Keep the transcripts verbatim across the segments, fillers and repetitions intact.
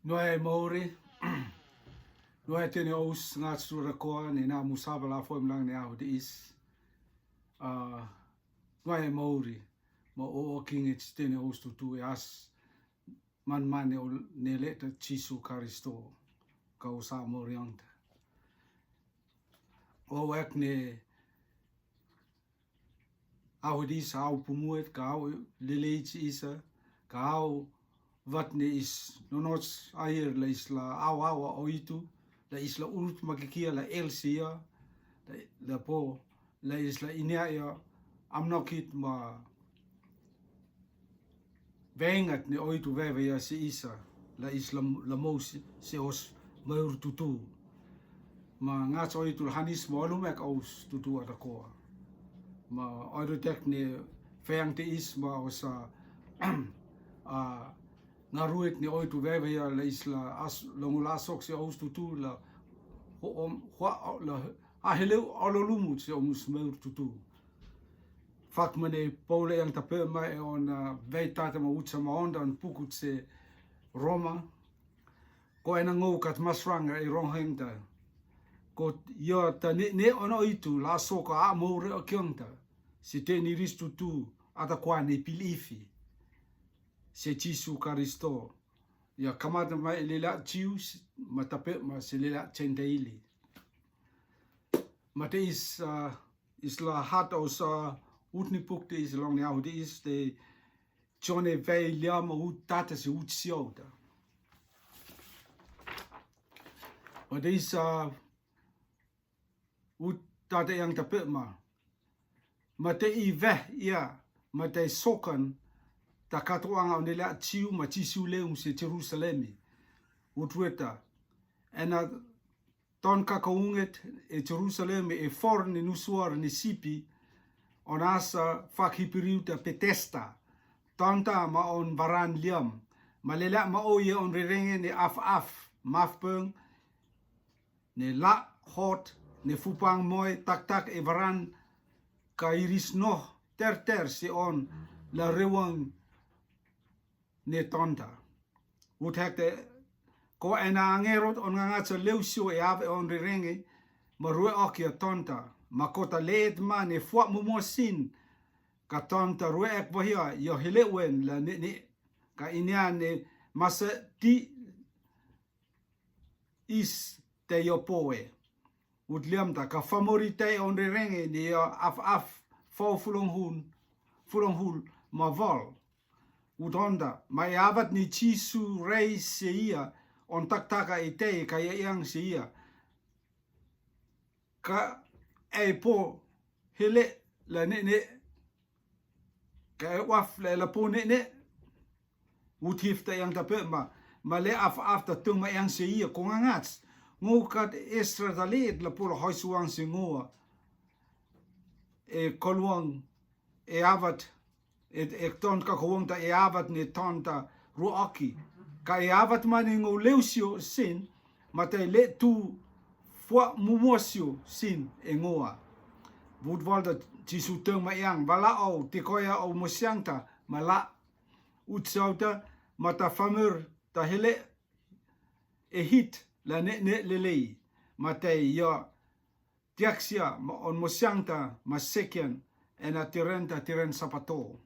Noa e mauri. Noa e tene ous ngat sura koa ne na musaba la foim lang ne ahu de is. Noa e mauri. Ma o o king e tene ous tutu e as man man ne o ne leta Jisu Karisto. Kau sa mauri ang ta. O ek ne Au dis, au pumuet, ka au lelei chi isa, ka au vat ne is nonots air la isla au au a oitu, la isla urut makikia la elsia, la, la po, la isla inia ia, am nokit ma Vengat ne oitu veve ia se isa, la is la, la mou se, se os maur tutu. Ma ngat oitu la hanis ma olu mek aus tutu ada koa. Ma oitu tek ne feang te is ma osa, a, ngaruit ne oitu veve ia la is la as, longu la sok se aus tutu la, ho om, hua, la, a heleu olo lumut se omus maur tutu. Fak mane Paula yang tape mai e on, a, vei tata ma ucha ma onda on pukut se Roma. Ko ena ngou kat masrang e rong heng ta. Ko ia ta ne, ne on oitu la soka a moure o kiong ta. Se te ni ris tutu ata kwa ne pil ifi. Se Jisu Karisto. Ia kamata mai lela Jiu ma tape ma se lela Gentile. Ma te is, a, is la hat aus, a, ut ni puk te is long ni au te is te Jone vei lia ma ut tata se ut siau ta. Ma te is, a, ut tata yang tape ma. Ma te i veh ia, ma te sokan, ta katu anga o ne la Jiu ma Jisu leum se Jerusalemi. Ut weta, ena ton kakaunget e Jerusalem e for ni nusuar ni sipi, on asa fak Hiperiu ta Petesta, tonta ma on varan liam, ma lela ma oie on rerenge ni af af, mafpeng, ni la hot, ni fupang moe tak tak e varan ka iris noh ter ter se on la rewang ne tonta. Ut hek te ko ena angerot on ngangat sa leusio e ave on rerenge, ma rue okia tonta, ma kota leet ma ne fuak mumua sin, ka tonta rue ek bahia, io hele wen la ne ne, ka inia ne masa ti is te io poe. Ut liam ta ka famori te on rerenge ni ia af af fau fulong hun, fulong hul ma vol. Ut onda, ma e avat ni Jisu rei se ia, on tak taka e te ka ia iang se ia. Ka e po hele la ne ne, ka e waf la la po ne ne. Ut hif ta yang tape ma, ma le af af ta tung ma yang se ia ko ngangats. Ngo kat estra ta le la po la hoi suang se ngoa. E koluang, e avat, e, e ton ka kowang ta e avat ne ton ta ruaki. Ka e avat ma ne ngo leusio sin, ma te le tu fua mumuasio sin e ngoa. Vut volta Jisu teng ma yang, vala au, te koia au mosiang ta, ma la, ut sau ta, ma ta famur, ta hele, e hit, la ne ne lelei, ma te ia, tiaksia, ma on mosiang ta, ma sekian, ena tiren ta, tiren sapato.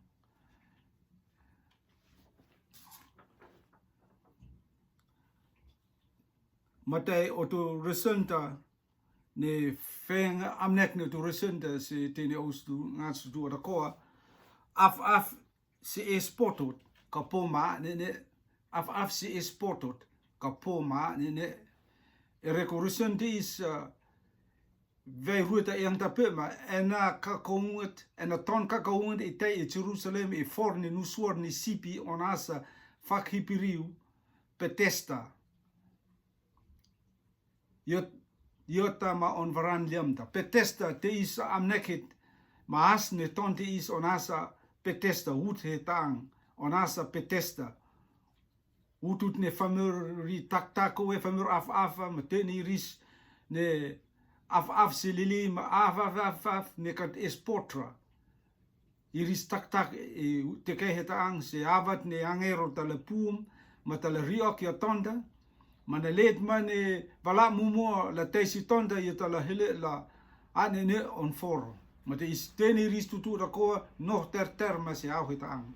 Matai otu resenta, ne feng amnek ne otu resenta, se tene ostu, ngat sutu ada koa, af af, se espotot, ka poma, ne ne, af af se espotot, ka poma, ne ne, e rekorusen te is, uh, vei rueta e ang tape ma, ena ka konget, ena ton ka konget e tai e Jerusalem e for ni nusuar ni sipi on asa fak Hiperiu, Petesta. Iot, iota ma on varan liam ta. Petesta te is amnek hit, ma as ne ton te is on asa Petesta, ut he tang, on asa Petesta. Ut ut ne famur ri tak tak we famur af af, ma te ni ris ne af af se lili, ma af af af af, ne kat espotra. Iris tak tak, e, te ke he ta ang se avat ne angero ta le pum, ma ta la ri oki a tonda, ma na let ma ne vala mumo la tesi tonda ia ta la hele la ane ne on foro. Ma te is teni ris tutu da koa no ter ter ma se au heta ang.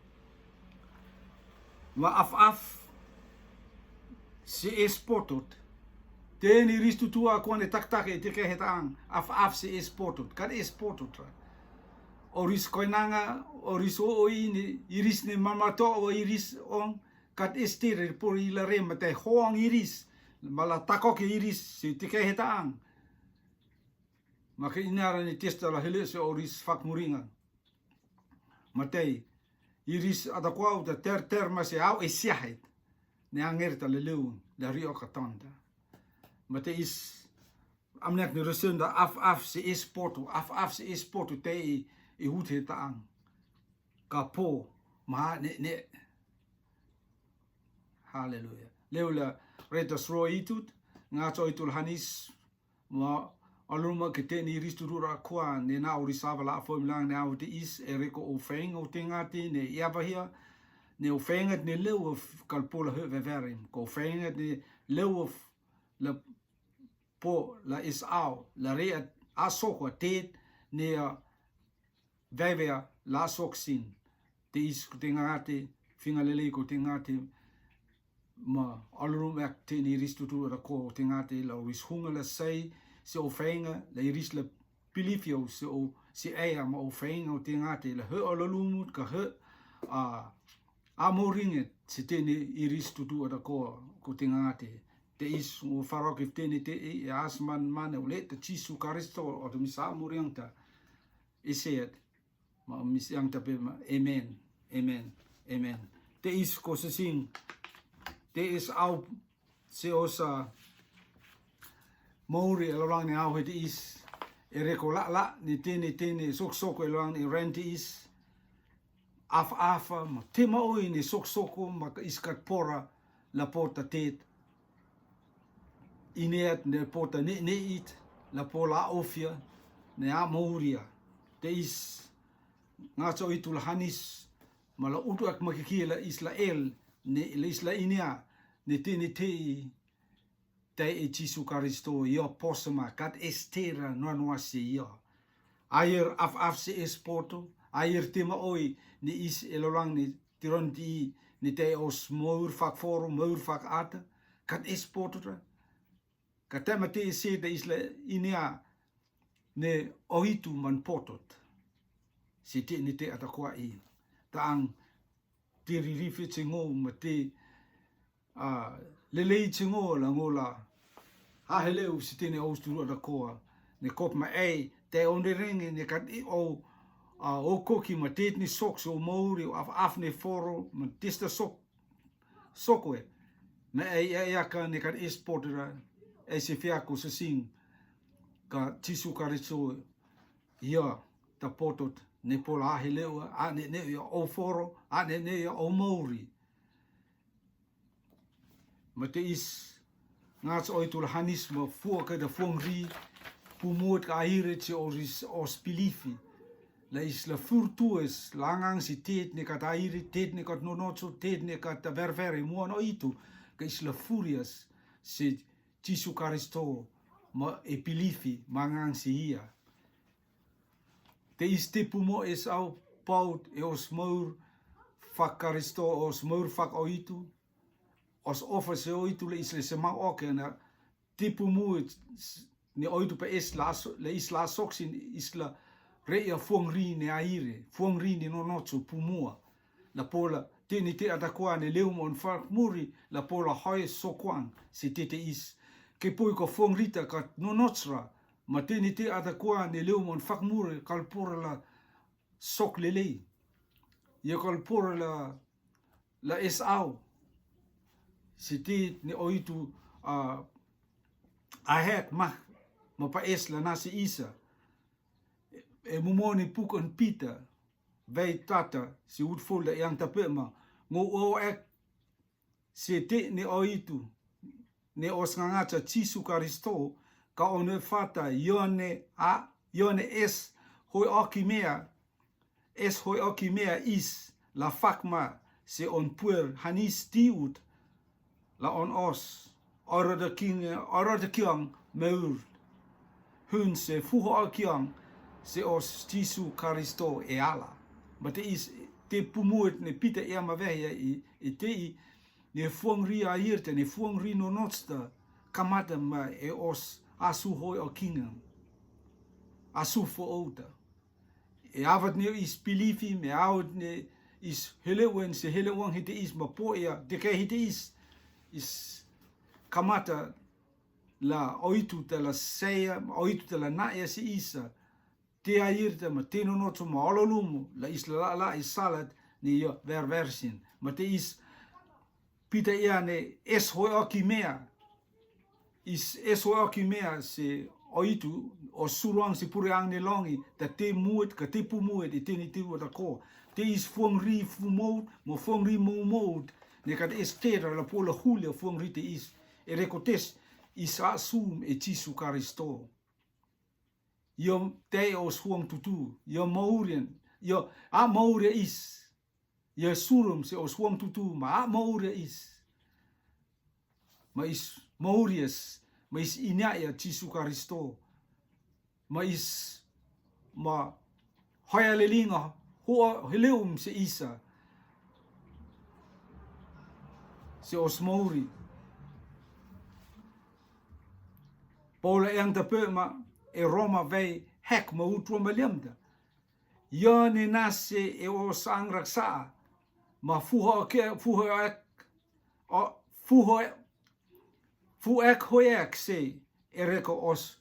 Ma af af se es potot. Teni ris tutu a koa ne tak tak e te ke heta ang. Af af se es potot. Kat es potot ra. O ris koinanga, o ris o o ini, iris ne mamato o iris on. Kat es tere por i la re ma te hoang iris. Ma la tako ke iris se te ke heta ang. Ma ke inara ni testa la hele se o ris fak muringa. Ma te iris ada koa uta ter ter ma se au e siahet. Ne anger ta leleu da ri oka tonda. Ma te is amnek ni resen da af af se es potu, af af se es potu te i, i hut heta ang. Ka po, ma ne ne. Haleluya. Leu la reta sro itut, nga cho itul hanis, ma aluma ke teni ris tutu ra koa, ne na ori sava la fo milang ne au te is, e reko o feng o te ngati, ne iava hia, ne o fengat ne leu of kalpola he veverim, ko fengat ne leu of la po la is au, la re a soko a tet, ne a veve a la sok sin. Te is ko te ngati, finga lelei ko te ngati, ma alrum ek teni ris tutu ra ko te ngati, la ris hunga la sei, se o fenga, la iris la pilifio, se o, se ea ma o fenga o te ngati, la he o la lumut, ka he, a, a moringet, se teni iris tutu ra ko, ko te ngati. Te is o farok if teni te i, e asman mane, o le te Jisu Karisto, o te misa moriang ta. Iset, ma misiang ta pe ma, amen, amen, amen. Te is ko se sing, te is au, se osa, mauri e lolang ni au he te is, e reko la la, ni teni teni, sok sok e lolang ni ren te is, af afa, ma te ma oi ni sok soko, ma ka is kat pora, la porta tet, ineat ne porta ne ne it, la pola ofia, ne a mouria, te is, nga cho itu la hanis, ma la utu ak makiki la isla el, ne la isla inea, ne te ne te i, te e Jisu Karisto, io posma, kat estera, noa noa se io. Ayer af af se es poto, ayer te ma oi, ni is e lolang ni tiron ti, ni te os mour fak foro, mour fak ata, kat es poto ra. Ka te ma te se te isla inea, ne oitu man potot. Se te ni te ata koa i. Ta ang te ririfi te ngo ma te, a, lelei te ngo la ngo la. Ha hele u se te ne o sturu ata koa. Ne kop ma ei, te onde renge, ne kat i o, a, o koki ma te ni sok, so mouri, af, af ne foro, ma testa sok, sok we. Ma ei, ei, aka ne kat es potot ra, ei se fia ko se sing, ka Jisu Karisto, ia, ta potot, ne pola hele u, a ne ne ia o foro, a ne ne ia o mouri. Ma te is, nga cho oitu la hanis ma fua ka da fuang ri, pumuat ka aire che oris os pilifi. La isla furtues, la ngang si tet ne kat aire, tet ne kat nonocho, tet ne kat ververe, muan oitu, ka isla furias, se Jisu Karisto, ma e pilifi, ma ngang si ia. Te is te pumo es au paut e os mour fak Karisto, os mour fak oitu, os ofa se oitu le isla se mau oke na te pumo ni oitu pe es la so-, le isla soksin isla re ia fuang ri ne aire, fuang ri ni nonocho pumua. La pola, te ni te ata koa ne leu mon fak muri, la pola hoi sokoang, se te te is. Ke poi ko fuang rita ka nonochra, ma te ni te ata koa ne leu mon fak muri, kal pora la sok lelei. Ia kal pora la, la es au. Se te ni oitu, a, a het ma, ma pa es la na se isa. E mumo ni puk on pita, vei tata, se ut fol da iang ta pe ma, ngo o ek, se te ne oitu, ne os ngangacha Jisu Karisto, ka one fata, ione a, ione es, hoi oki mea, es hoi oki mea is, la fakma, se on puer, hanis ti ut, Laon os, ora da king, ora da kiang meur. Hun se fuho a kiang, se os Jisu Karisto e ala. Ma te is, te pumut ne pita e ma vehe i, i te i, ne fuang ri a irta, ne fuang ri no notsta, kamata ma e os asu hoi a kinga. Asu fo outa. E avat ne is pilifi, me avat ne is hele wen, se hele wan hite is ma po ea, te ke hite is, is kamata la oitu te la sea, oitu te la na ea se isa, te airta ma te no nocho ma olo lumo, la is la la, la is salat, ni yo ver versin, ma te is pita ia ne es hoi oki mea. Is es hoi oki mea se oitu, o suruang se pure ang ne longi, ta te muet, ka te pu muet, i te ni te uata ko. Te is fuang ri fu mout, mo fuang ri mo mout, ne ka te es tera la po la hulia fuang ri te is. E rekotes, is a sum e Jisu Karisto. Yo te os huang tutu, yo maurian, yo a mauria is. Yo surum se os huang tutu, ma a mauria is. Ma is maurias, ma is inia ia Jisu Karisto. Ma is, ma hoi a lelinga, hua heleum se isa. Se os mauri. Paula e ang ta pe ma e Roma vei hek ma utua ma liamta. Ia ne nase e os ang raksa. Ma fuho ke, fuho ek, o, fuho ek, fu ek ho ek se e reko os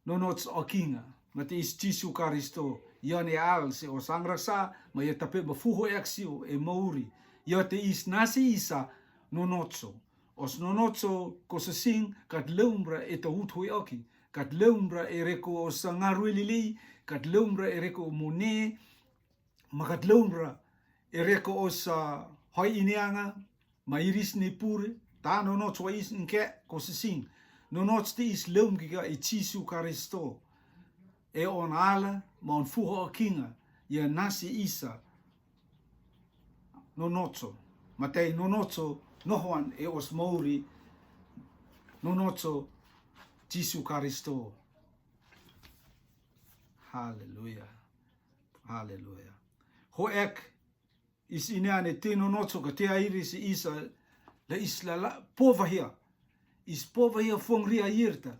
no nocho o kinga. Ma te is Jisu Karisto, ia ne al se os ang raksa, ma ia ta pe ma fuho ek siu e mauri. Ia te is nase isa no nocho. Os no nocho ko sasing, kat leumbra e ta ut hoi oki. Kat leumbra e reko os a ngarue lili, kat leumbra e reko mone, ma kat leumbra e reko os a hoi inianga, ma iris ni pure, ta no nocho is nke ko sasing. No nocho te is leum kika e Jisu Karisto. E on ala, ma on fuho o kinga, ia nase isa. No nocho. Ma te no nocho, no hoan e os mauri, no nocho, Jisu Karisto. Haleluia. Haleluia. Ho ek, is ine ane te no nocho ka te airi se isa, la is la la, pova hia. Is pova hia fuang ri airta.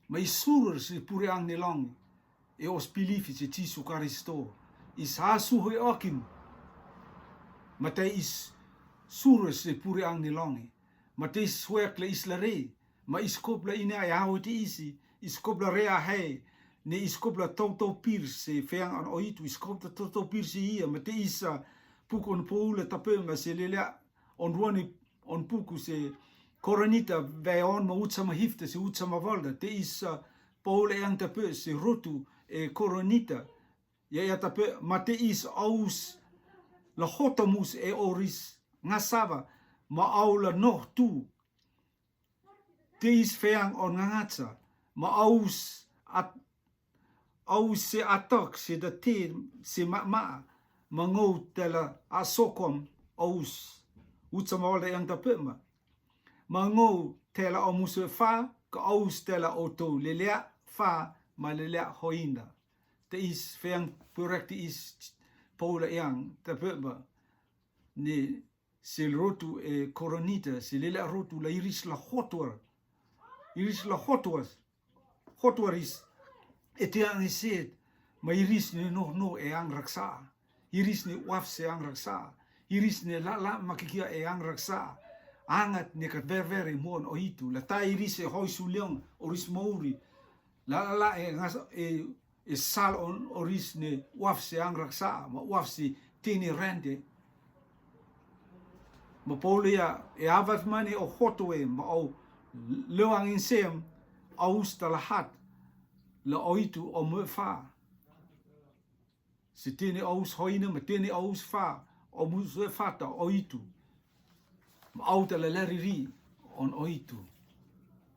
Ma is surur se pure ang ne longi. E os pilifi se Jisu Karisto. Is hasu hoi okim. Ma te is surur se pure ang ne longi. Ma te is huek la is la re. Ma is kopla ine ai hau te isi. Is kopla re a hei. Ne is kopla tau tau pir se feang an oitu. Is kopla tau tau pir se ia. Ma te is a puk on poula tape ma se lelea on ruani on puku se Korinita vei on ma utsa ma hifta se utsa ma valda. Te is a Paula e ang tape se rotu e Korinita. Ia ia tape ma te is aus la hota mus e oris ngasava ma au la noh tu. Te is feang on ngangatsa ma aus at aus se atak se da te se ma ma ma ngou tela a sokom aus. Utsa ma walda yang tape ma ma ngou tela o musu fa ka aus tela o to lelea fa ma lelea hoinda. Te is feang purak te is Paula yang tape ma ni se rotu e Korinita, se lelea rotu la iris la hotuar. Iris la hotuar. Hotuar is e te ang e set, ma iris ne no no e ang raksa. Iris ne waf se ang raksa. Iris ne la la makikia e ang raksa. Angat ne kat ver ver e muon oitu. La ta iris e hoi suliong oris mauri. La la la e ngas e e sal on oris ne waf se ang raksa ma waf se tini rente. Ma Paula ia e avat mani o hoto e ma au leo ang insem aus talahat la oitu o mue fa. Se tini aus hoina ma tini aus fa o mue fa ta oitu. Ma au tala lariri on oitu.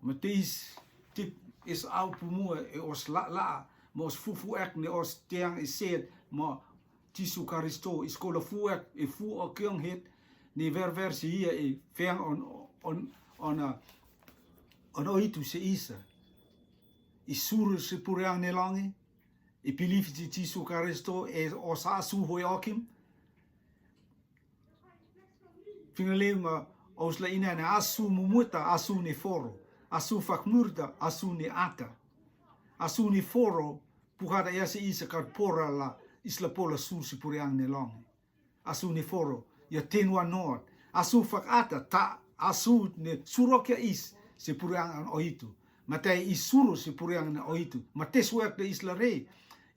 Ma te is tip is au pumua e os la la ma os fufu ek ne os teang e set ma Jisu Karisto is kola fu ek e fu o kiong het ne ver ver si ia e feang on on, on, uh, on oitu se isa i suru se puriang ne langi, i pilifi se Jisu Karisto, e o sa su hoi okim. Finalima, os la inana, asu mumuta, asu ne foro, asu fakmurta, asu ne ata. Asu ne foro, pukada ia se isa kar pora la, isla pola sur se puriang ne langi. Asu ne foro, ia tenua not. Asu fakata, ta, asu ne surok ia is, se puriang an oitu. Matai is suru se puriang na oitu. Mate suek de isla re,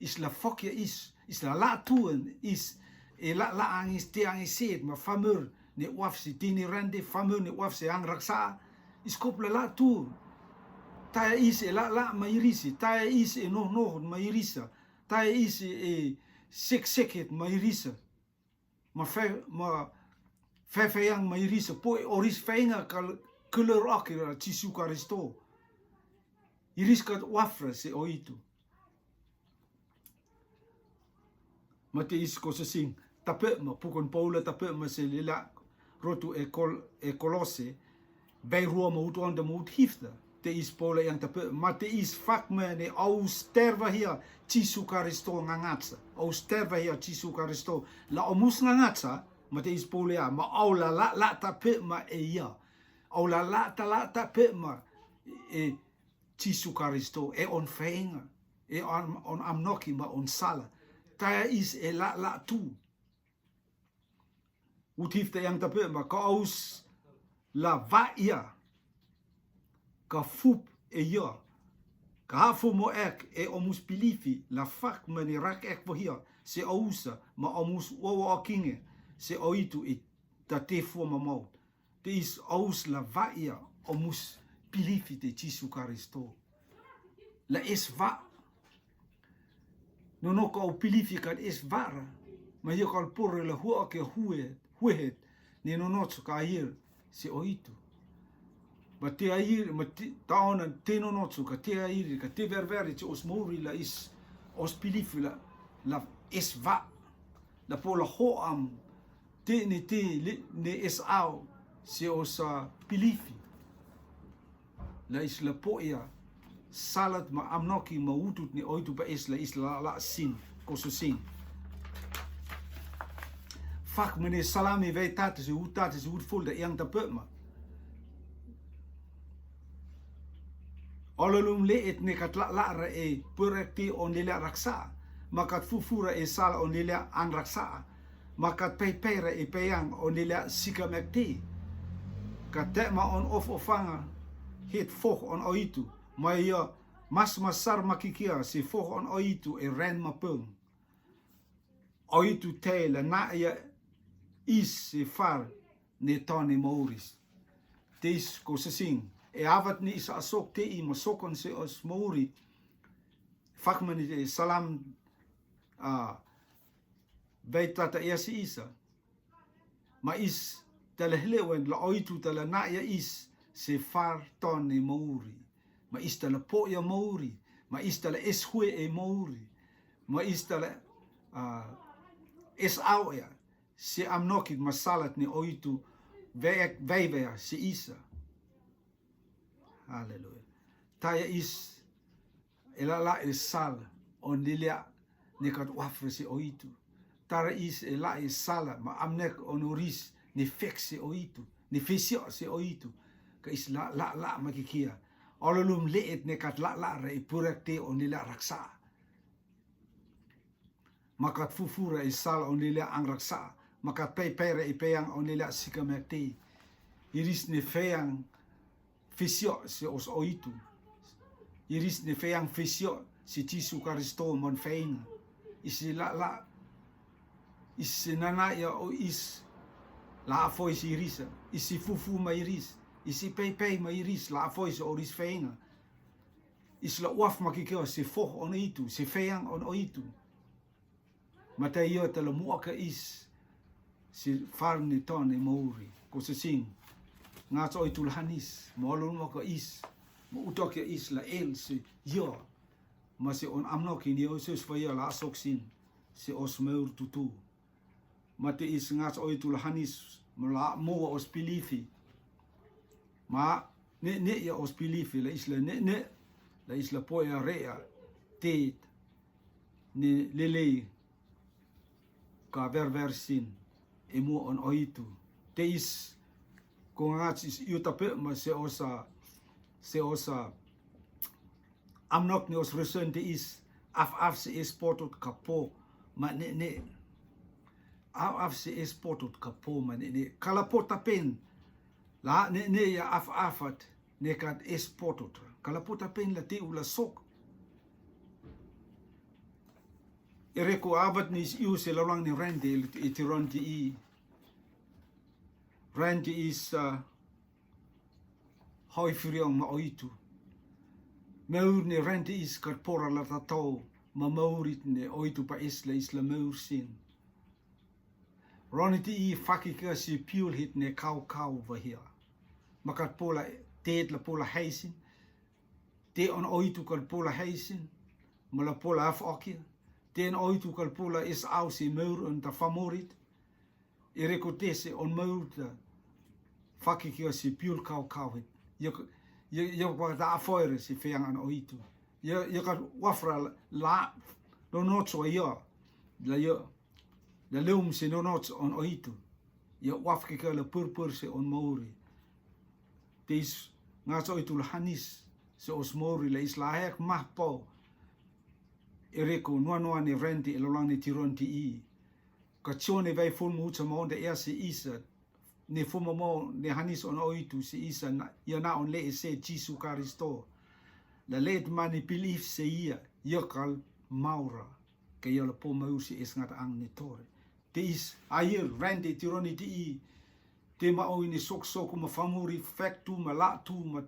isla fok ia is, isla la tuan is, e la la angis te angis set, ma famur ne waf se tini rande, famur ne waf se ang raksa, iskop la la tu. Taya is e la la mairisi, taya is e noh noh mairisa, taya is e sek seket mairisa. Ma fe, ma fe fe yang mairisa, po e oris fenga kal, kulur akira Jisu Karisto. Iris kat wafra se oitu. Mate is ko sesing, tape ma pukon Paula tape ma se lila rotu e kol, e Kolose, bai rua ma ut onda ma ut hifta. Te is Paula yang tape, mate is fakma ne aus terva hia Jisu Karisto ngangatsa. Aus terva hia Jisu Karisto. La omus ngangatsa, mate is Paula ia, ma au la la la tape ma e ia. Au la la ta la tape ma e Jisu Karisto, e on fenga, e on, on amnoki ma on sala. Taya is e la la tu. Uthif ta yang tape ma ka aus la va ia. Ka fup e ia. Ka hafu mo ek e omus pilifi la fak mani rak ek vohia se ausa ma omus wawa okinge se oitu i ta te fua ma maut. Te is aus la va ia omus pilifi te Jisu Karisto. La es va. Nono ka o pilifi kan es vara. Ma ia kal porre la hua ke hue, huehet. Ne nono tsu ka air se oitu. Ma te air, ma te, taona te nono tsu ka te air, ka te ververi tsu os mori la is, os pilifi la, la es va. La po la ho am, te ne te, le, ne es au, se os a pilifi. La is la po ia, salat ma amnoki ma utut ne oitu pa is la is la la sin, koso sin. Fak mene salami vei tata se ut tata se ut fol da yang ta pe ma. Olalum le et ne kat la la ra e purekti on le la raksa. Ma kat fufura e sala on le la an raksa. Ma kat pei pei ra e peyang on le la sika mekti. Ka te ma on of ofanga het foh on oitu. Ma ia mas masar makikia si foh on oitu e ren ma pung. Oitu te la na ia is si far ne tone mouris. Te is ko sesing. E avat ni is asok te i masokon se os mouri. Fakmani te salam a vei tata ia si isa. Ma is tala helewen la oitu tala na ia is se far tone mouri. Ma is tala po ia mouri. Ma is tala es hue e mouri. Ma is tala a es au ia. Se amnokit ma salat ni oitu vei vei vei si isa. Haleluya. Taya is e la la e sala on lilia ne kat wafre se oitu. Tara is e la e sala ma amnek on oris ne fek se oitu, ne fesio se oitu. Ka is la la la makikia. Olalum leet ne kat la la re e purak te on lilia raksa. Ma kat fufura e sala on lilia ang raksa. Ma kat pei pei re e peyang on lilia sika mekti. Iris ne feyang fesio se os oitu. Iris ne feyang fesio se Jisu Karisto mon feyang. Isi la la. Isi nana ia o is. La a foi si irisa. Isi fufu ma iris. Isi pei pei ma iris. La a foi se oris feyang. Is la waf makikeo se foh on oitu. Se feyang on oitu. Mata ia tala muaka is si far ni tone mouri. Ko se sing. Nga so oitu la hanis. Mo lo mo ka is. Mo utok ia is la el si ia. Ma si on amno ki ni o se sfaya la sok sin. Si os meur tutu. Mate is nga so oitu la hanis. Mo la mo os pilifi. Ma ne'e ne'e ia os believe la isla ne'e ne'e, la isla poe a rea tet ne lelei ka verver sin e mo on oitu. Te is ko ngats is iu tape ma se osa, se osa amnok ne os resen te is af af se es potot ka po ma ne'e ne'e. Af af se es potot ka po ma ne'e ne'e. Ka la po tapen la ne'e ne'e ia af afat ne kat es potot. Ka la po tapen la te u la sok. E reko avat ni is iu se lalang ni rente e tiron ti i. Rente is, uh, hoi firiong ma oitu. Meur ni rente is kat pora la tatau ma meurit ne oitu pa isla isla meur sin. Roni ti i faki ka si piul hit ne kau kau vahia. Ma kat pola tet la pola heisin. Te on oitu kal pola heisin. Ma la pola af okia. Te on oitu kal pola is au si meur on ta famorit. E reko te se on meur ta faki kia si piul kau kau hit. Ia ka ta afoire si feang an oitu. Ia ka wafra la no no so ia. La ia la leum se no no on oitu. Ia waf ke ka la purpur se on mauri. Te is ngat oitu la hanis se os mauri la is la hek mah pau. E reko noa noa ne renti e lolang ne tiron ti i. Ka tio ne vai ful mucha maonda ea se isa. Ne fuma mo ne hanis on oitu se isa ia na on le e se Jisu Karisto. La let mani pilif se ia ia kal maura. Ka ia la po maur se es ngat ang ne tore. Te is air renti tironi ti i. Te ma oi ne sok sok ma famuri fek tu ma la tu ma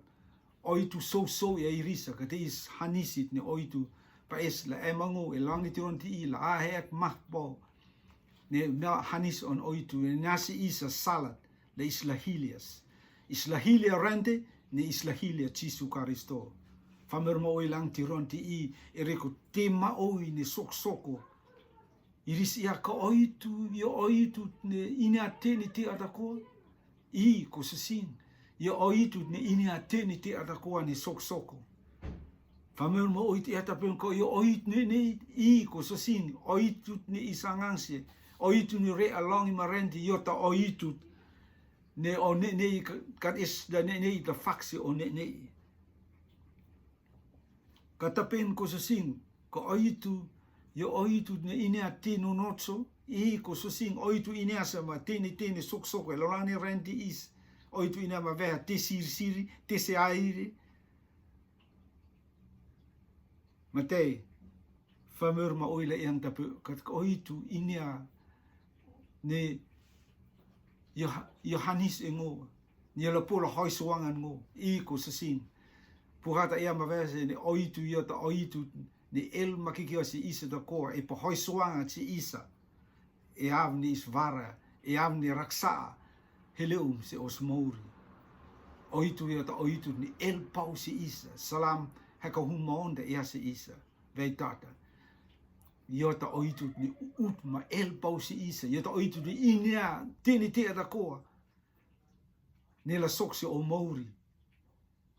oitu so so ia irisa ka te is hanisit ne oitu pa es la emango e lang ne tiron ti i la a hek mah po. Ne ma hanis on oitu ne nasi isa salat la isla hilias. Isla hilia rente ne isla hilia Jisu Karisto. Famer ma oi lang tiron ti i e reko te ma oi ne sok soko. Iris ia ka oitu ia oitu ne ini a teni te ata koa. I ko sasing ia oitu ne ini a teni te ata koa ne sok soko. Famel mo oitu ia tapen ko ia oitu ne ne i ko sasing oitu ne i sangang se oitu ne re along i marenti ia ta oitu ne o ne ne i kat is da ne ne i ta faksi o ne ne i. Ka tapen ko sasing ka oitu ia oitu ne ini a te no notso i ko sasing oitu ini a sama teni teni sok sok e lolane renti is oitu ini a ma veha te siri siri te se aire. Matei fameur ma oi la iang tape kat ka oitu ini a ne Yohanis e ngo ni la pola hoi suangan ngo i ko sasing. Puhata ia ma veha se ne oitu ia ta oitu ne el makikio se isa ta koa e pa hoi suangan se isa. E avni isvara e avni raksa. Heleum se osmouri oitu ia ta oitu ne el pau se isa salam heka huma onda ia se isa. Vei tata ia ta oitu ne ut ma el pau se isa ia ta oitu ne inia teni te ata koa. Ne la sok se o mouri.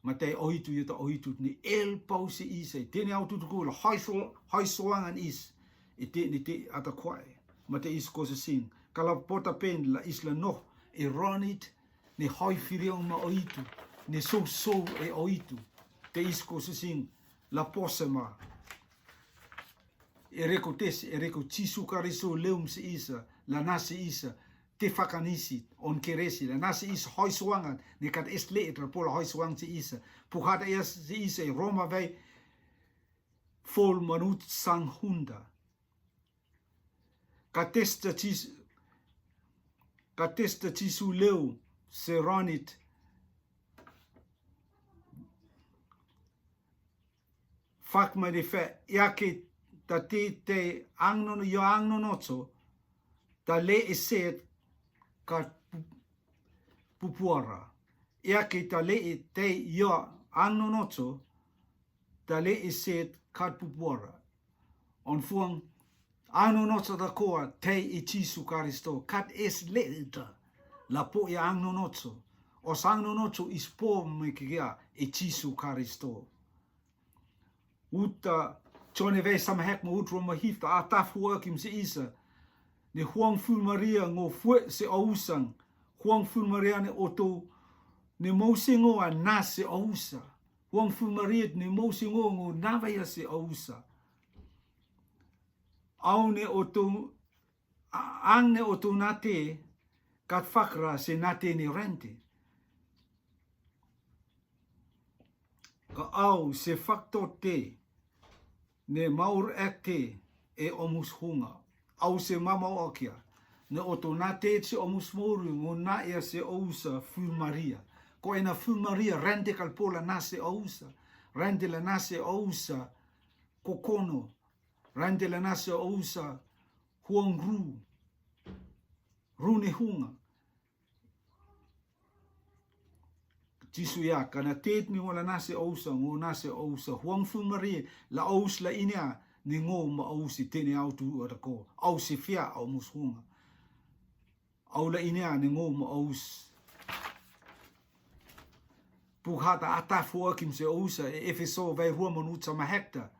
Matei oitu ia ta oitu ne el pau se isa i teni au tutuku la hoi soangan is i teni te ata koa e. Matei is ko sasing ka la pota pen la isla noh e ronit ne hoi firiong ma oitu ne sou sou e oitu. Te is ko sasing la pose ma e reko tes e reko Jisu Kariso leum se isa la nasi isa te fakanisi on keresi la nasi isa hoi suangan ne kat es le e tra pola hoi suang se isa. Puhata ia se isa e Roma vei fol manut sang hunda. Ka testa Jisu ka testa Jisu leu se ronit. Fak mai de fe ia ke ta te te ang no yo ang no nocho. Ta le e set ka pupuara ia ke ta le e te yo ang no nocho. Ta le e set ka pupuara. On fuang ang no nocho ta koa te i Jisu Karisto kat es le ta la po ia ang no nocho. O sang no no cho ispo me kia e Jisu Karisto. Uta, Jone vei sama hek ma ut rua ma hif ta, a taf hua kim se isa. Ne huang ful Maria ngo fue se ausa. Huang ful Maria ne oto, ne mou se ngo a na se ausa. Huang ful Maria ne mou se ngo ngo na vaya se ausa. Au ne oto, a-, ang ne oto nate, kat fakra se nate ne rente. Ka au se fakto te, ne maur ek te, e omus hunga. Au se mamau akia, ne oto nate se omus mouri, ngo na ia se ausa ful Maria. Ko ena ful Maria, rente kal pola na se ausa. Rente la na se ausa, kokono. Rente la na se ausa, huang ru. Ru ne hunga. Jisu ia, kana tet ni ngo la na se ausa, ngo na se ausa. Huang ful Maria, la aus la inia, ni ngo ma aus i tene au tu ada ko. Au se fia, au mus hunga. Au la inia, ni ngo ma aus. Pu hata ata fua kim se ausa, e Efeso vei rua ma nutsa ma hekta.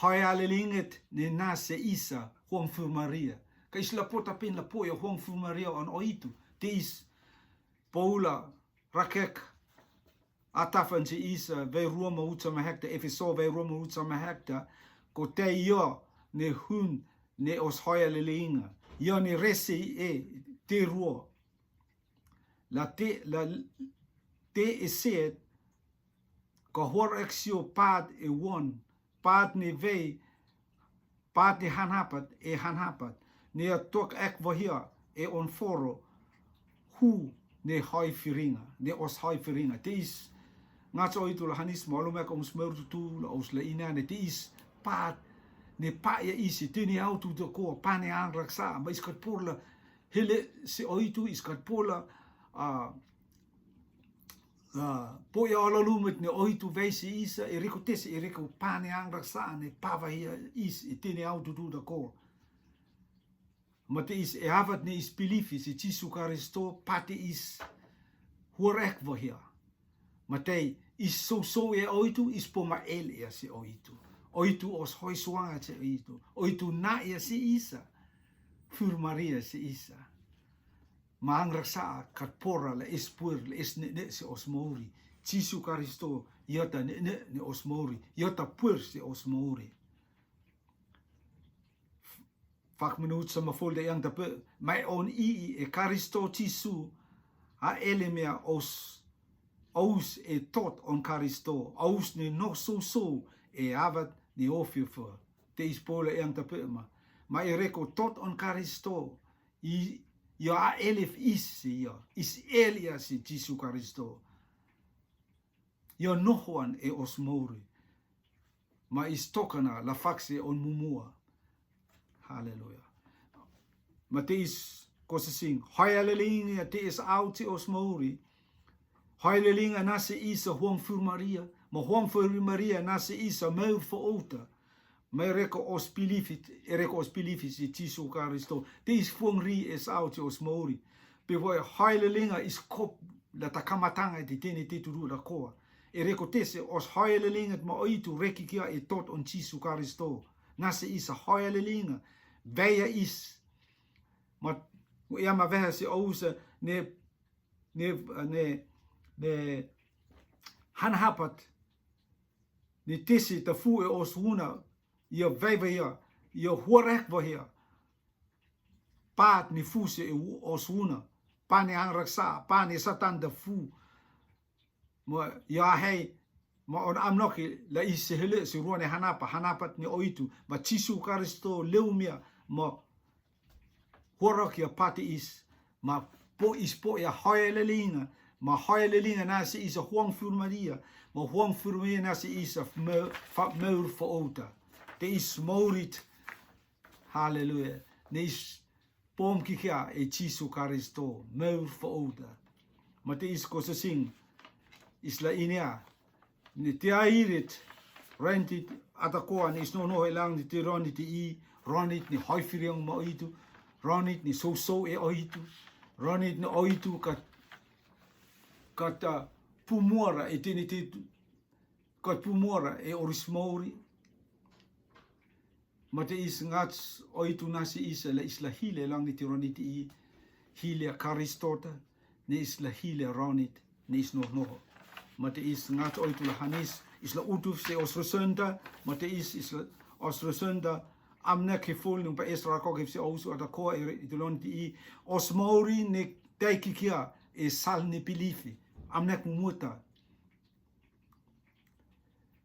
Hoi a le linget ne na se isa, huang ful Maria. Ka is la pota pin la poia huang ful Maria on oitu. Te is Paula, rakek, atafan se isa, vei rua ma utsa ma hekta, Efeso vei rua ma utsa ma hekta, ko te io, ne hun, ne os hoi a le linga. Io ne rese e, te rua. La te, la te e set, ka hor eksio pat e won, pat ne vei, pat ne hanhapat, e hanhapat, ne a tok ek vahia, e on foro, hu, ne hoi firinga, ne os hoi firinga. Te is, ngat so itu la hanis, mo lo me ka uns mer tu tu, la us la ina, ne te is, pat, ne pa ia isi, te ne au tu to ko, pa ne ang raksa, ma is kat por la, hele se oitu is kat por la, a, a, po ia ala lumet ne oitu vei se isa, e reko tese, e reko pa ne ang raksa, ne pa vahia is, e te ne au tu tu da ko. Ma te is e avat ne is pilifi se Jisu Karisto, pa te is huar ek vahia. Ma te is so so e oitu, is po ma el e se oitu. Oitu os hoi suanga se oitu. Oitu na e se isa. Fur Maria se isa. Ma ang raksa kat pora la es puer, la es ne ne se os mouri. Jisu Karisto, iota ne ne ne os mouri. Iota puer se os mouri. Fak minut sama fol de yang tape, mai on i i e Karisto Jisu, a ele mea os, aus e tot on Karisto, aus ne no so so e avat ne ofi fo. Te is pola yang tape ma. Ma e reko tot on Karisto, i, ia a ele f is ia, is el ia si Jisu Karisto. Ia no hoan e os mouri. Ma is tokana la fakse on mumua. Haleluia. Ma te is kosesing. Hoi a le linga te is au te os mouri. Hoi a le linga na se isa huang fur Maria. Ma huang fur Maria na se isa meur fo outa. Ma e reko os pilifi, e reko os pilifi si Jisu Karisto. Te is fuang ri es au te os mouri. Pe vo e hoi le linga is kop la ta kamatanga e te tene te turu la koa. E reko tese os hoi le linga ma oitu reki kia e tot on Jisu Karisto. Na se isa hoi le linga. Veia is. Ma ia ma veha se ousa ne, ne, ne, ne hanhapat. Ni tisi ta fu e os huna, ia vaiva ia, ia huarek vahia. Pat ni fu se e u-, os huna, pa ni ang raksa, pa ni Satan ta fu. Ma ia hei, ma on amnoki la i se hele se ruane hanapa, hanapat ni oitu, ma Jisu Karisto leumia, ma huarek ia pa te is, ma po is po ia hoi le linga, ma hoi le linga na se isa huang fur Maria, ma huang fur Maria na se isa me-, fa-, meur fo outa. Te is mourit. Haleluia. Ne is pom kikia e Jisu Karisto, meur fo outa. Ma te is kosesing, is la inia, ni te airit, rentit, atakoa ni is no no e lang ni te ronit i, ronit ni hoi firiong ma oitu, ronit ni so so e oitu, ronit ni oitu ka Ka ta pumora e tini ti, ka pumora e oris mauri. Ma te is ngats oitu nasi isa la isla hile lang ni tironi ti i, hile a karistota, ne isla hile ronit, ne is noh noh. Ma te is ngats oitu la hanis, isla utuf se osrosenta, ma te is isla osrosenta, amnek he ful nung pa esra ko ke se osu ata ko e itulon ti i, os mauri ne taikikia e sal ne pilifi, amnek muta.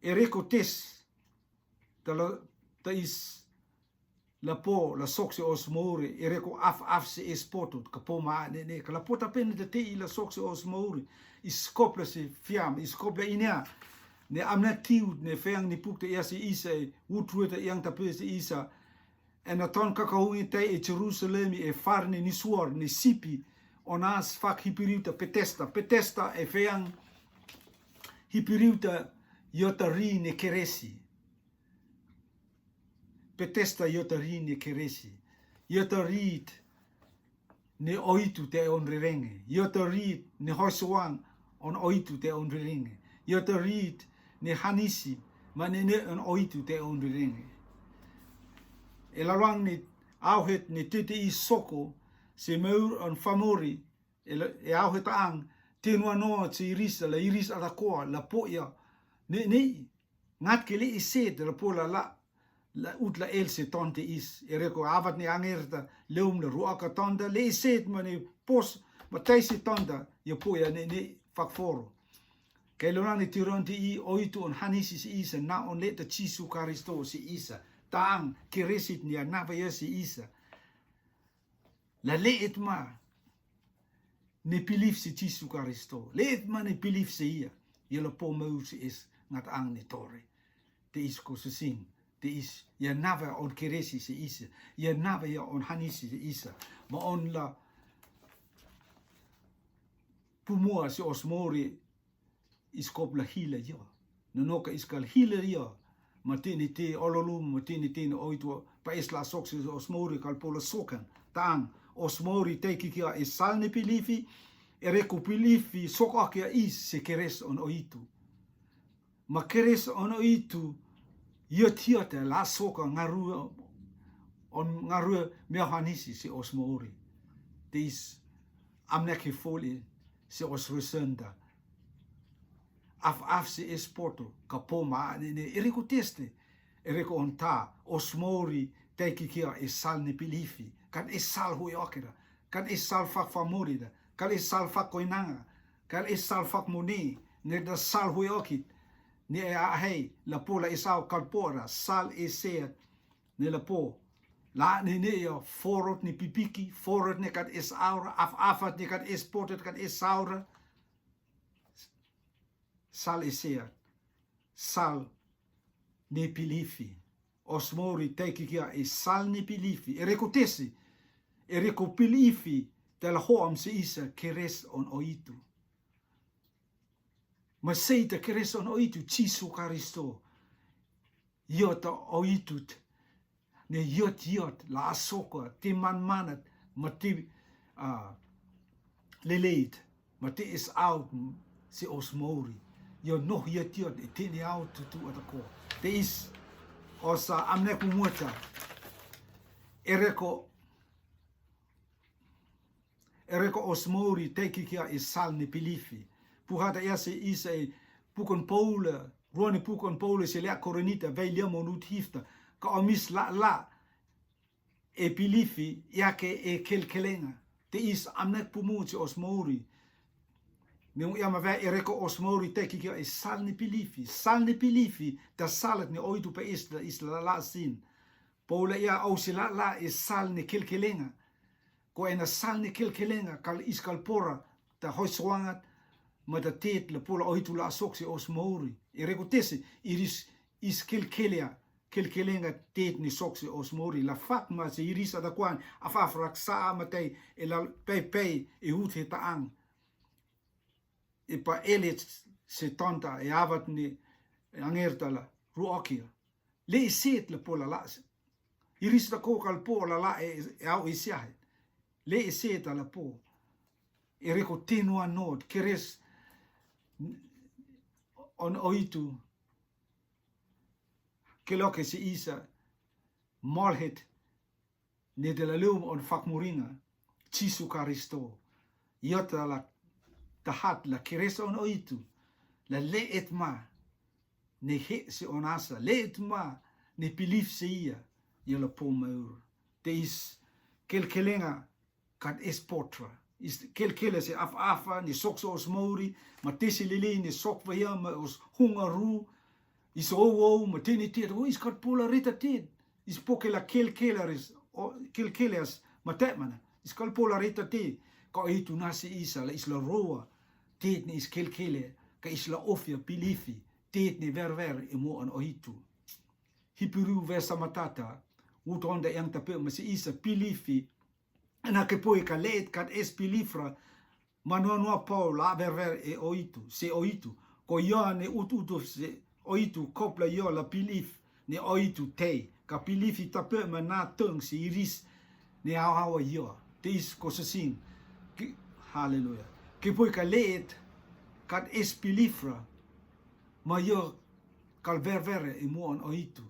E reko tes, ta la, ta is la po, la sok se os mauri, e reko af af se es potut, ka po ma ne ne, ka la pota pen te te i la sok se os mauri, is kopla se fiam, is kopla inea, ne amna tiut, ne feang ni pukta ia se isa, e utrueta iang ta pe se isa, e na ton kakahungi tai e Jerusalemi, e far ne ni suor, ne sipi, onas fak hipiriuta, petesta, petesta, e feang hipiriuta, iota ri ne keresi. Petesta iota ri ne keresi. Iota rit ne oitu te on rerenge. Iota rit ne hoisuang on oitu te on rerenge. Iota rit ne hanisi ma ne ne on oitu te on rerenge. E laluang ne auhet ne tete i soko, se meur on famori, e, la, e auhet ang, tenua no se iris, la iris ata koa, la poia, ne, ne, ngat ke le i set, la po la la, la ut la el se tonte is, e reko avat ne angerta, leum la ruaka tonta, le i set ma ne pos, ma tai se tonta, ia poia ne, ne, fakforo. Ke lo na ne tiron ti i oitu on hanisi se isa, na on le ta Jisu Karisto se isa, ta ang, keresit ne a nava ia se isa. La le'et ma ne pilif se Jisu Karisto. Le'et ma ne pilif se ia. Ia la po mau se es ngat ang ne tore. Te is ko se sing. Te is ia nava on keresi se isa. Ia nava ia on hanisi se isa. Ma on la pumua se os mori iskop la hila ia. Nonoka iskal hila ia. Ma tini te ololum, ma tini te ne oitu pa es la sok se os mori kal po la sokan. Tang, os mori te kikia e sal ne pilifi, e reko pilifi sok akia is se keres on oitu. Ma keres on oitu, ia tia te la soka ngarua, on ngarua mea hanisi se os mori. Te is amnek he foli se os resenda. Af af se es poto, ka po ma ne ne, e reko teste, e reko onta, os mori, te kikia e sal ne pilifi, kan e sal hui okira, kan e sal fak famorida, kan e sal fak koinanga, kan e sal fak moni, ne da sal hui okit, ne e a hei, la po la e sau kalpora, sal e seat, ne la po, la ne ne ia, forot ne pipiki, forot ne kat es aura, af afat ne kat es potet kat es aura, sal e seat, sal ne pilifi. Os mori te kikia e sal ne pilifi. E reko tesi, e reko pilifi, te la hoam se isa keres on oitu. Ma seita keres on oitu, Jisu Karisto. Iota oitut. Ne iot iot, la asoka, te man manat, ma te, ah, leleit, ma te is aut, se os mori. Io noh iot iot, e te ne aut tutu atako. Te is, osa, amne ku mucha. E reko, e reko os mori, te kikia is sal ne pilifi. Puhata ia se isa e pukon Paula, ruani pukon Paula se lea Korinita, vei lia monut hifta. Ka omis la la, e pilifi, ia ke e kelkelenga. Te is amnek pumu se os mori. Ne un ia ma vei e reko os mori te kikia e sal ne pilifi. Sal ne pilifi, ta salat ne oitu pe is la, is la la sin. Paula ia au se la la e sal ne kelkelenga. Ko ena sal ne kelkelenga, kal is kal pora, ta hoi soangat, ma ta tet la pola oitu la sok se os mori. E reko tesi, iris is kelkelea, kelkelenga tet ni sok se os mori. La fat ma se iris ata kuan, af af raksa ma tei, e la pei pei, e ut he ta ang. E pa elet se tonta, e avat ni, e angerta la, ruokia. Le i set la po la la se. Iris la ko kal po la la e, e au e siahe. Le i set la po. E reko tenua not, keres on oitu, ke loke se isa, molhet, ne de la leum on fakmuringa, Jisu Karisto, iota la tahat la keresa on oitu, la leet ma, ne he se on asa, leet ma, ne pilif se ia, io la po maur. Te is kelkelenga, kat es potra. Is kelkele se af-afa, ne sok se os mauri, ma te se lele, ne sok vaya, ma os hungaru, is ou ou, ma te ne te, o is kat pola reta te, is poke la kelkele res, o, kelkele as, ma te mana, is kat pola reta te, ka oitu na se isa, la is la roa, te ne is kelkele, ka is la ofia pilifi, te ne verver, e mo an oitu. Hiperiu versa matata, utonda yang tape, ma se isa pilifi, na ke poi ka leet kat es pilifra, ma noa noa pau la verver e oitu, se oitu. Ko ia ne ut utu se oitu kopla ia la pilif, ne oitu te. Ka pilif i tape ma na tong se iris, ne au au ia. Te is ko sasing. Ke, haleluya. Ke poi ka leet, kat es pilifra, ma ia kal verver e muan oitu.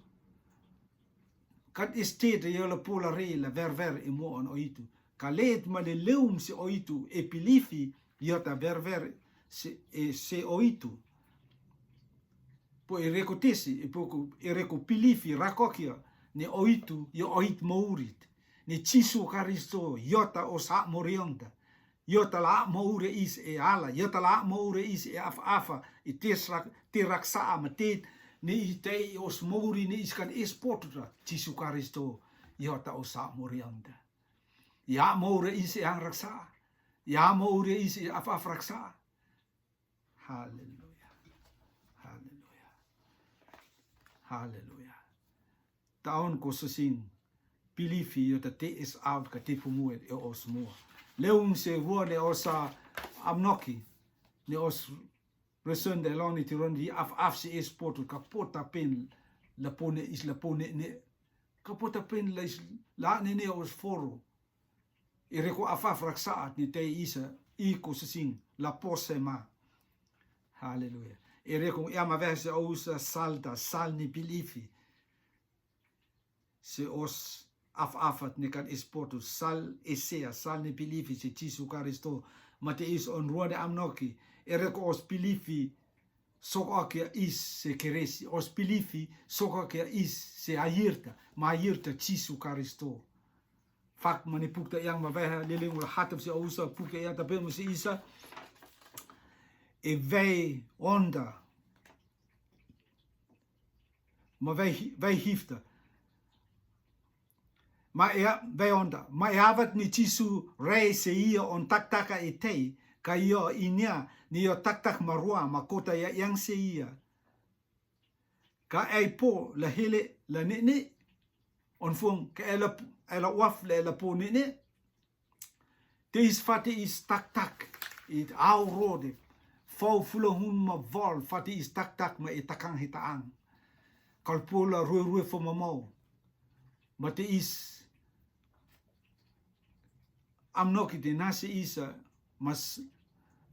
Kat es te te ia la pola re la verver e muan oitu. Ka leet ma le leum se oitu e pilifi, ia ta verver se, e se oitu. Po e reko tesi, e poko, e reko pilifi rakokia, ne oitu, ia oit mourit. Ne Jisu Karisto, ia ta os a morionta. Ia ta la moure is e ala, ia ta la moure is e af-afa, e te rak-, te raksa ma te, ne i te i os mouri, ne is kan es potra, Jisu Karisto, ia ta os a morionta. Ia moure is e ang raksa, ia moure is e af-af raksa. Haleluya. Haleluya. Haleluya. Taon ko sasing, pilifi ia ta te es av ka te pumuet e os mua. Leum se vua ne os a amnoki, ne os resen de loni tiron di af-af se es potu ka pota pen la pone is la pone ne. Ka pota pen la is la ne ne os foro. E reko af-af raksaat ni te isa, i ko sasing, la pose ma. Haleluya. E reko ia ma vese o usa salta, sal ni pilifi. Se os af-afat ni kan esportu, sal esea, sal ni pilifi, se Jisu Karisto. Ma te is on rua de amnoki. E reko os pilifi, sok akia is se keresi. Os pilifi, sok akia is se ayirta. Ma ayirta Jisu Karisto. Fak mani pukta yang ma veha lele ngula hatap se ausa pukta yang tape ma se isa. E vei onda. Ma vei hi-, vei hifta. Ma e a-, vei onda. Ma e avat ni Jisu rei se ia on taktaka e tei. Ka ia inia ni ia taktak ma rua ma kota ia yang se ia. Ka ei po la hele la ne'ne. On fuang ka ei la, ei la waf la ei la po ne'ne. Te is fate is taktak. It au rode. Fau fula hun ma vol fate is taktak ma e takang he taang. Kalpo la rue rue fo mamau. Ma te is amnoki te nase isa, mas,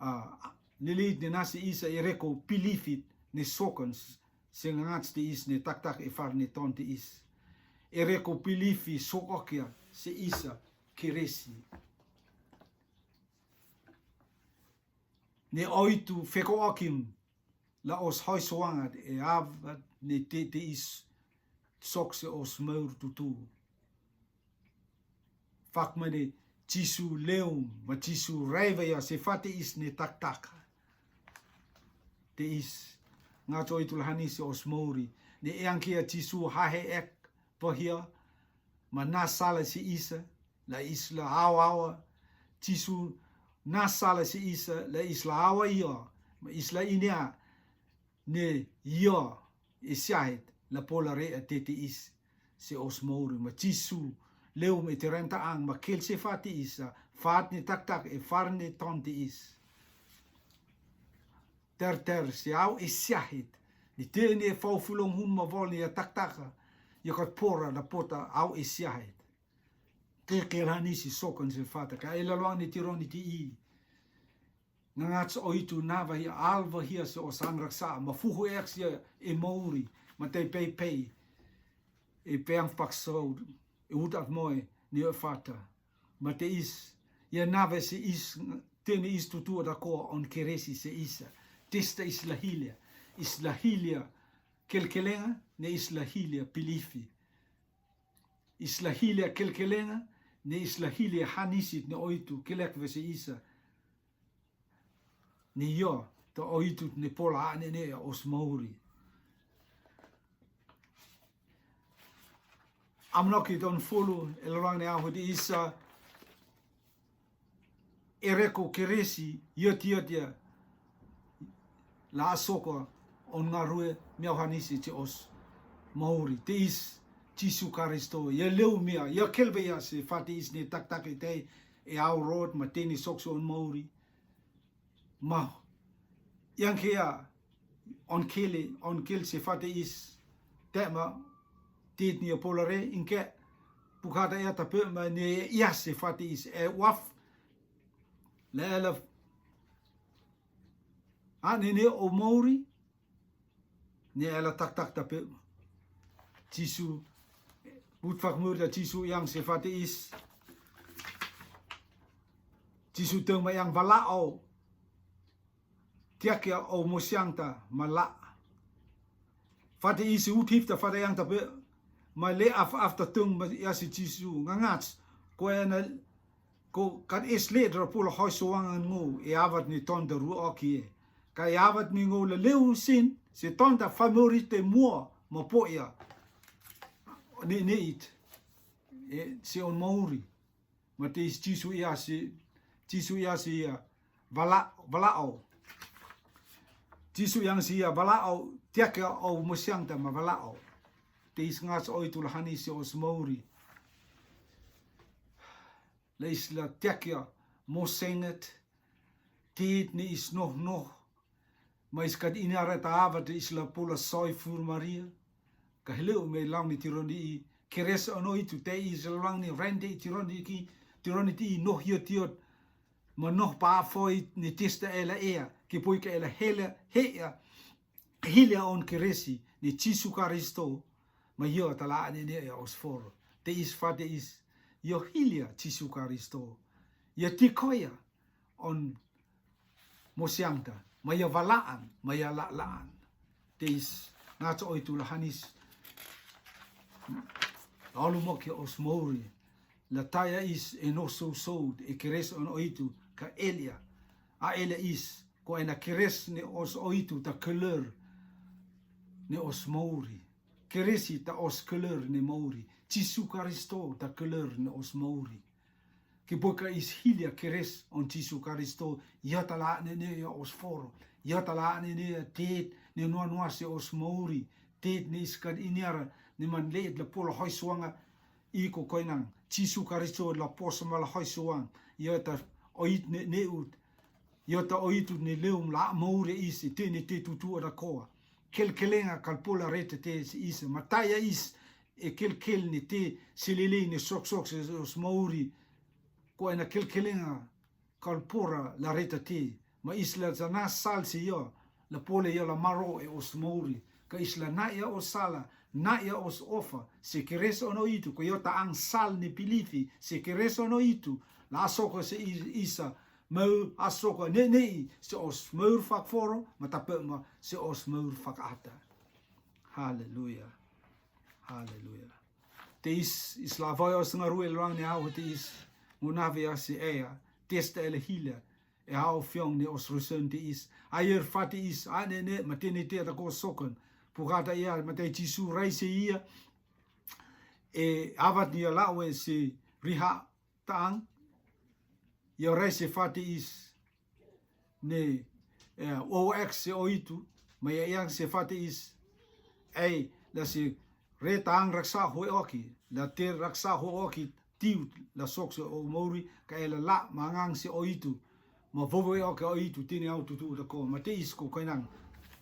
ah, lili te nase isa e reko pilifit ne sokon s-, se ngangats te is ne taktak e far ne ton te is. E reko pilifi sokokia se isa keresi. Ne oitu feko okim la os hoi soangat e avat ne te te is sok se os maur tutu. Fak mane Jisu leum, ma Jisu raiva ia se fate is ne taktaka. Te is, nga cho itu lahani se os mauri. Ne eang kia Jisu hahe ek, pahia, ma na sala se isa, la isla awa awa. Jisu na sala se isa, la isla awa ia, ma isla inia, ne ia, e siahet, la pola re a te te is, se os mauri, ma Jisu, leum e te renta ang, ma kel se fate isa, fat ne taktak, e far ne ton te is. Ter ter, se au e siahet, ni te ne fau fulong hun ma vol ne ia taktaka, ia kat pora la pota au e siahet. Te ke la ni si sokon se fata, ka e la luang ni tiron ni ti i. Ngangats oitu nava hia, alva hia se os ang raksa, ma fuhu ex ia e mouri, ma te pei pei e peang pakso e utat moe ni e fata. Ma te is ia nava se is, te ni is tutu ada ko on keresi se isa. Testa is la hilia, is la hilia kelkelenga, ne is la hilia pilifi. Is la hilia kelkelenga, ne is la hilia hanisit ne oitu kelek vese isa. Ni yo to oitu ne pola ane ne os mouri. Amnoki ton fulu el rang ne ahu di isa. Ereko keresi, yotia tia la asoko on ngarue miau hanisi ti os mouri. Te is Jisu Karisto, ia leu mia, ia kelbe ia se fate is ne taktak i te e au rot, ma te ni sokso on mouri. Ma iang kea on kele, on kel se fate is. Te ma tit ni a polare inke pukata ia tape ma ni ia se fate is e waf. Le ela a ne ne o mouri. Ni ela taktak tape Jisu. But fak mur da Jisu iang se fate is. Jisu teng ma iang vala o tiak ia o mosiang ta ma la. Fate isi uthif ta fate iang ta pe ma le af af ta tung ma ia si Jisu ngangats. Ko ena ko kat es le dra pula hoi suangan ngu e avat ni ton da ru oki e. Ka e avat ni ngu la leu sin se ton da famori te mua ma po ia. Ni ni it e se on mauri. Ma te is Jisu ia si, Jisu ia si ia vala, vala o. Jisu iang si ia vala o, tiak ia o mosiang ta ma vala o. Te is ngas o itu lahani si os mauri. La is la tiak ia mosenget, tit ni is noh noh, ma is kat ini ara ta avat is la pula soi fur Maria. Ka heleu me lang ni tironi i keres ono itu te is lang ni rende i tironi ki tironi ti i noh hiot hiot. Ma noh pa foi ni tista ela ea ki poi ka ela hela hea. Hilia on keresi ni Jisu Karisto. Ma io tala ani ni ea os foro te is fate is io hilia Jisu Karisto. Io tikoia on mosiangta, ma ia valaan, ma ia lalaan. Te is ngatsa oitu lahanis. Alu mo ke os mouri. La taya is e no sou sou e keres on oitu ka elia. A elia is ko ena keres ne os oitu ta keler ne os mouri. Keresi ta os keler ne mouri. Jisu Karisto ta keler ne os mouri. Ki boka is hilia keres on Jisu Karisto, ia tala ne ne ia os foro, ia tala ne ne ia tet ne noa noa se os mauri, tet ne is kad iniara ne man leet la pola hoi suanga, i ko koinang Jisu Karisto la posa ma la hoi suang, ia ta oit ne ne ut, ia ta oit ut ne leum la mauri is te ne te tutu ada koa. Kel kelenga kal pola rete te is, ma taya is, e kel kel ne te silili ne sok sok se os mauri. Ko ena kel kelenga kal pora la reta te ma isla za na sal se ia la pole ia la maro e os mauri. Ka isla na ia os sala, na ia os ofa, se keres ono itu ko ia ta ang sal ne pilifi, se keres ono itu la asoka se isa mau asoka ne nei se os maur fak foro ma tape ma se os maur fak ata. Haleluya. Haleluya. Te is, is la vai os ngarue el rang ne au te is, ngu na vea si ea, testa ele hila, e au fiong ne os rusen te is, ayer fa te is, a ne ne, ma te ne te ata ko soken, pukata ia, ma te Jisu rai se ia, e avat ni a lawe si riha tang, ia rai se fa te is, ne, e, o ek se oitu, ma ia iang se fa te is, ei, la se re tang raksa hoe oki, la te raksa hoe oki, tiu, la sok se o mauri, ka ela la, ma ngang se oitu, ma vovo e oki oitu, tini au tutu da ko, ma te is ko koinang,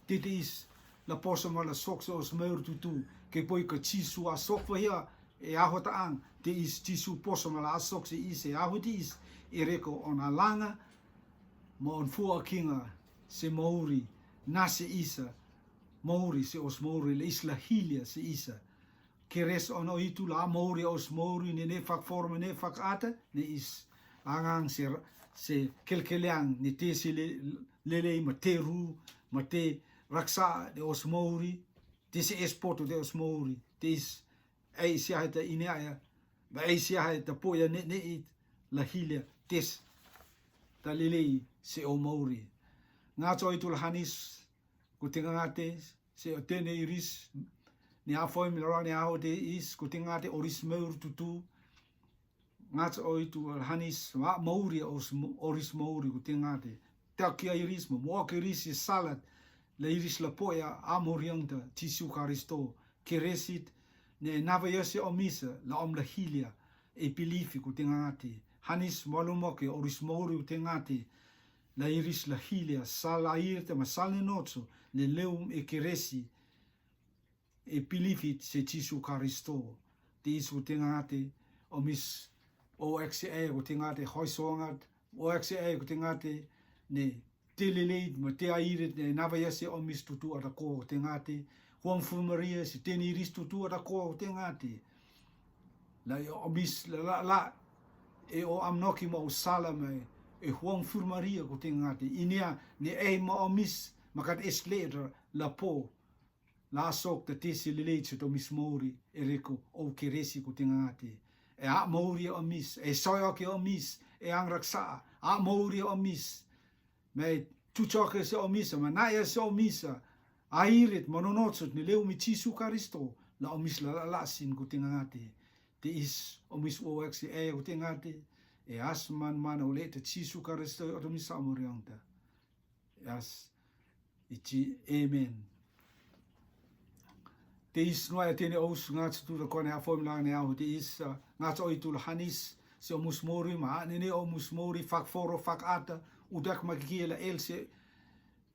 te te is, la poso ma la sok se os mauri tutu, ke poi ka Jisu a sok fa hia, e aho ta ang, te is Jisu poso ma la sok se is, e aho te is, e reko ona langa, Mo on fua kinga se mouri, na se isa, mouri se os mouri, la isla hilia se isa. Keres on oitu la mouri os mouri, ne ne fak forma, ne fak ata, ne is angang se, se kelkeleang, ne te se le, lelei ma te ru, ma te raksa de os mouri, te se espoto de os mouri, te is, ei sia heta ine aya, ba ei sia heta poia ne ne it, la hilia, tes, ta lelei se o mouri. Nga cho oitu la hanis, ko te ngangate, se o tene iris, ne a foi mi la ne a o te is, ko te ngangate oris mour tutu, nga cho oitu la hanis, ma mouri os mo-, oris mouri ko te ngangate. Taki a iris mo, mo aki iris i salat, la iris la poia a mouri anta, Jisu Karisto, keresit, ne nava ia se o misa, la om la hilia, e pilifi ko te ngangate. Hanis mo lo mo ke oris mouri ko te ngangate, la iris la hilia, sal air te ma sal ne nocho, ne leum e keresi, e pilifit se Jisu Karisto. Te is ko te ngangate, o mis, o exe e ko te ngangate, hoi soangat, o exe e ko te ngangate, ne te lelei, ma te airet, ne nava ia se o mis tutu ata ko te ngangate, huang fu Maria, se tene iris tutu ata ko te ngangate. La e o mis, la, la, la, e o am noki ma o sala ma e, e huang fu Maria ko te ngangate. Inea, ne e ma o mis, ma kat es le la po, la sok ta te se lelei se to mis mouri, e reko, o keresi ko te ngangate. E a mouri o mis, e soi oke o mis, e ang raksa, a mouri o mis. Me chuchoke se o misa, ma naia se o misa, airet, ma nonochot, ne leu mi Jisu Karisto, la o mis la, la, la sin ko te ngangate. Te is, o mis o exe e ko te ngangate, e as man man o le te Jisu Karisto, o te misa morianta. As, ichi, amen. Te is noa e tene ous nga cho tu da kone a fom lang ne ahu te is, ah, nga cho oitu la hanis, se o mus mouri ma, ne ne o mus mouri, fak foro, fak ata, udak ma kiki la el se,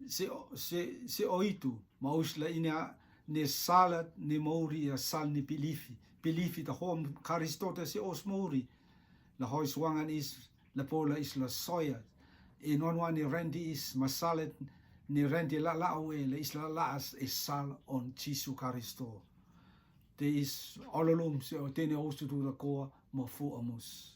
se, se, se oitu, ma ous la inea, ne salat, ne mouri, a sal ne pilifi, pilifi ta hom, Karisto ta se os mouri, la hoi suangan is, la pola is la soia. E noa noa ni rendi is ma salet ni rendi la la we la is la la as e sal on Jisu Karisto. Te is ololum se o tene o sutu la koa mo fu amus.